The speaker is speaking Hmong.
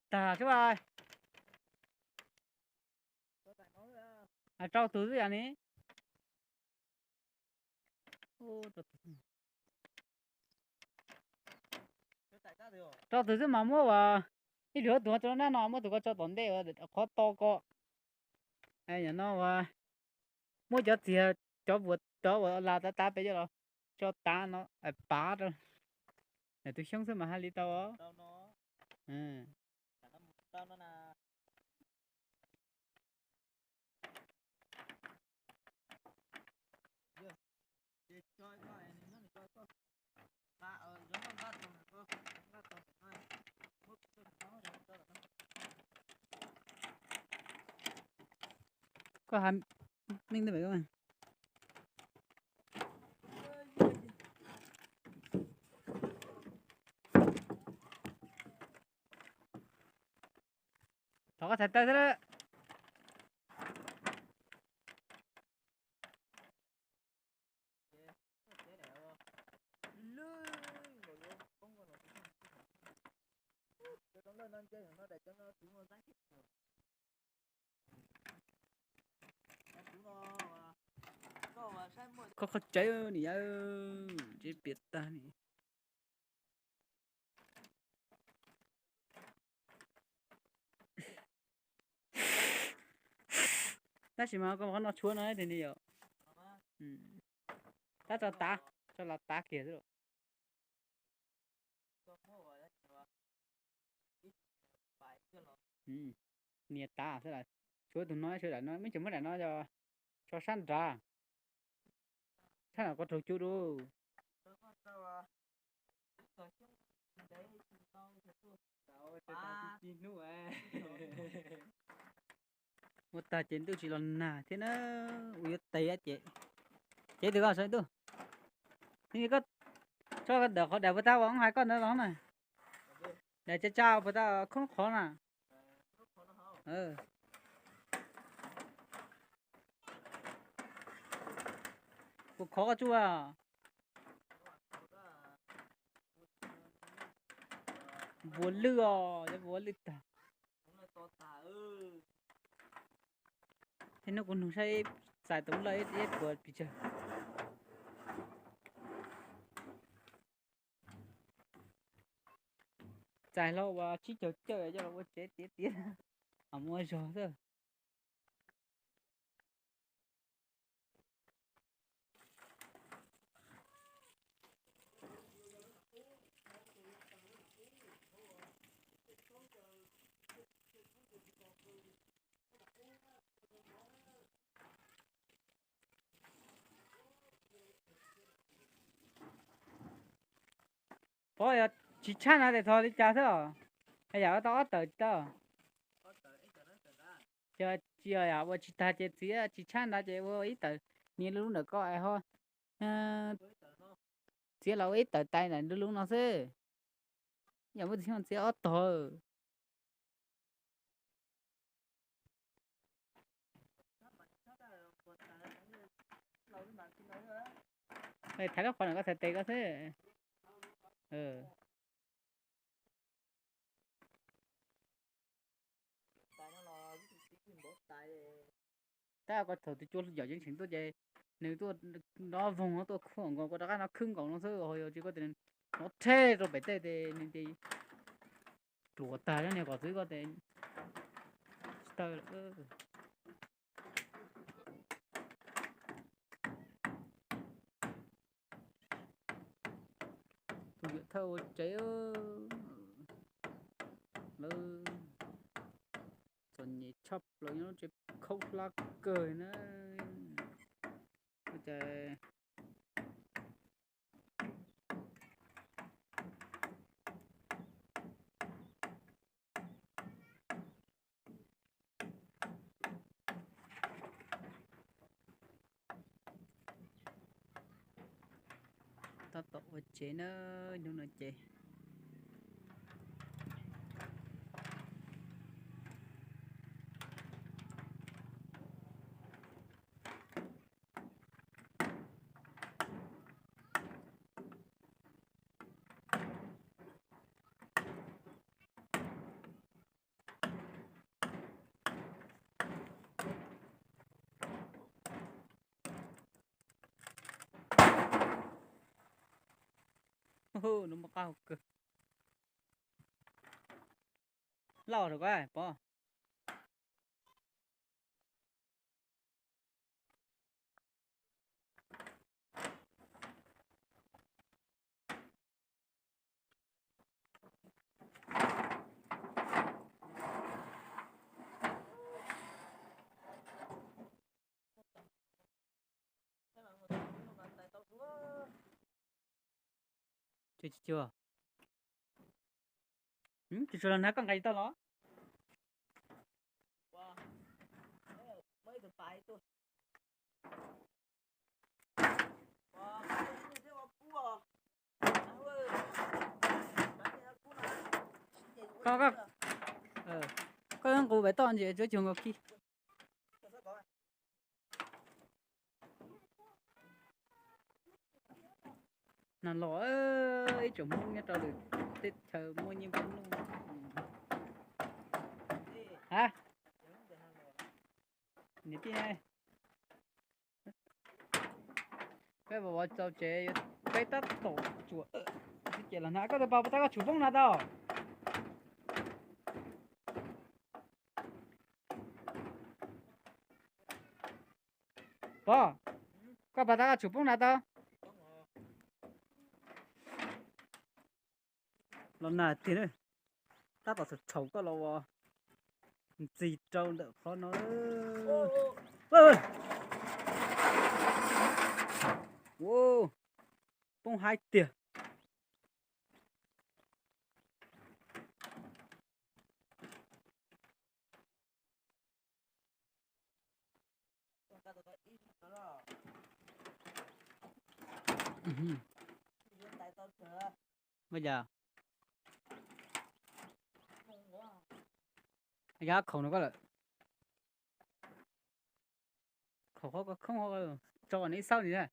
Tag xwb, rau tus xwb yam ni. Rau tus xwb mas muab uas ib pliag tus tso nab no, muab tus ko tso tom ntej uas qhov to ko. Yog no uas muab cov txiag, cov uas, cov uas las tav tav pem coj los tso tav no, pav rau. Tus xyoob xwb mas haj li tau os. Koj has meej thov koj txhais taw xwb lawm. Koj qhov tsev niam yawm, tsev piam tag ni. Tab sis mas koj qhov no tshuav no tiag ni yom. Tab tso tav, tso los tav kiag xwb. Nias tav xwb las, tshuav tus no, tshuav daim no, muab cov muab daim no tso sab nrad. Sab no koj raug cub dub. Ua tag ces ntuj tsis los nag thiab na, ua yuav tes ces, ces tus koj sawv ntuj. Koj tso ntawm qhov daim puas tab uas hais koj ntawd los na. Daim tsa tsa puas tab khoob qhov na. Puas khov koj tsuj a? Npua lwj os, cov npua lwj tag. Tej hnub kuv nug saib txais tus lawj ib puas pes tsawg. Txais hlo uas tsib caug cawj coj los ua tsev tiav tiav, ho muaj zog xwb. Pov yog tsis tshab na tes thov li cas xwb os. Yam tau ob tawm tsis tau. Tsis yog yam ua tsis tag ces txiav tsis tshab ntawd ces ua ib tawm, nias lub lub ntawm ko es ho txiav los ua ib tawm tais ntawm lub lub no xwb. Yam muaj txiv xyoo txiav ob tog. Thaiv lub qhov no koj txhais tes koj xwb. Tab koj thaum tus cua yawm yeej tseem tuaj ces nws tuaj no voog no tuaj khwb nkaus koj rov qab no khwb nkaus no xwb, ho yog tsis koj tes no rhe rau pem tej tes nws ces pluav tag niag kom txwv koj tes tsis tawg lawm. Tus yawm thawj ua tsev, lawv txom nyem tshaj plaws nyob lub tsev khaub hlab kawg na. Ua cas tab tom ua tsev na, hnub no ces Nws muaj qab hau kawg. Lauj rau koj pov. Tsis tshua los na, koj nqa tsis tau los. Koj, koj, koj nqus pem toj ntses tsuav cuag nkaus khi. Nag los ib tsoom Hmoob nyob rau lwm teb chaws muaj nyiaj muaj txiaj. Ha, niam tij, peb vov vov txaus ces peb tab tom tsuam ces los na. Koj tus pas puas tau koj tshum poob na tau? Pov, koj pas tau koj tshum poob na tau? Los nag tiag, tab tom thaum thaum koj los ua ntxig rau ntawm qhov no. Ua, poob haib tiag. Ua cas? Yog khaum no koj lawm. Khaum qhov koj khoob tso nws ib xab ntsis na.